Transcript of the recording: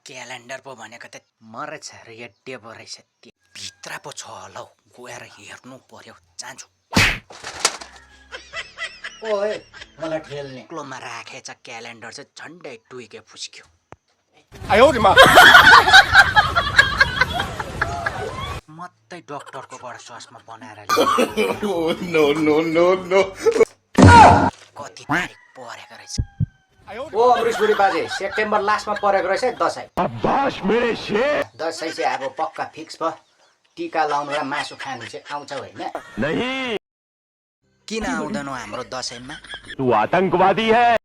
calendar पो भनेको त मरेछ रेडियो पो रहेछ भित्र पो छ होला गएर हेर्नु पर्यो जान्छु ओए मलाई ठेल्ने क्लोमा राखेछ क्यालेन्डर चाहिँ झन्डै टुइके फुस्क्यो मत्तै डाक्टरको बाट चस्मा बनाएर कति तारिक परेको रहेछ ओ अमृतपुरी बाजे सेप्टेम्बर लास्टमा परेको रहेछ दसैँ दसैँ चाहिँ अब पक्का फिक्स भयो टीका लाउनु र मासु खानु चाहिँ आउँछ होइन किन आउँदैनौ हाम्रो दसैँमा तू आतंकवादी है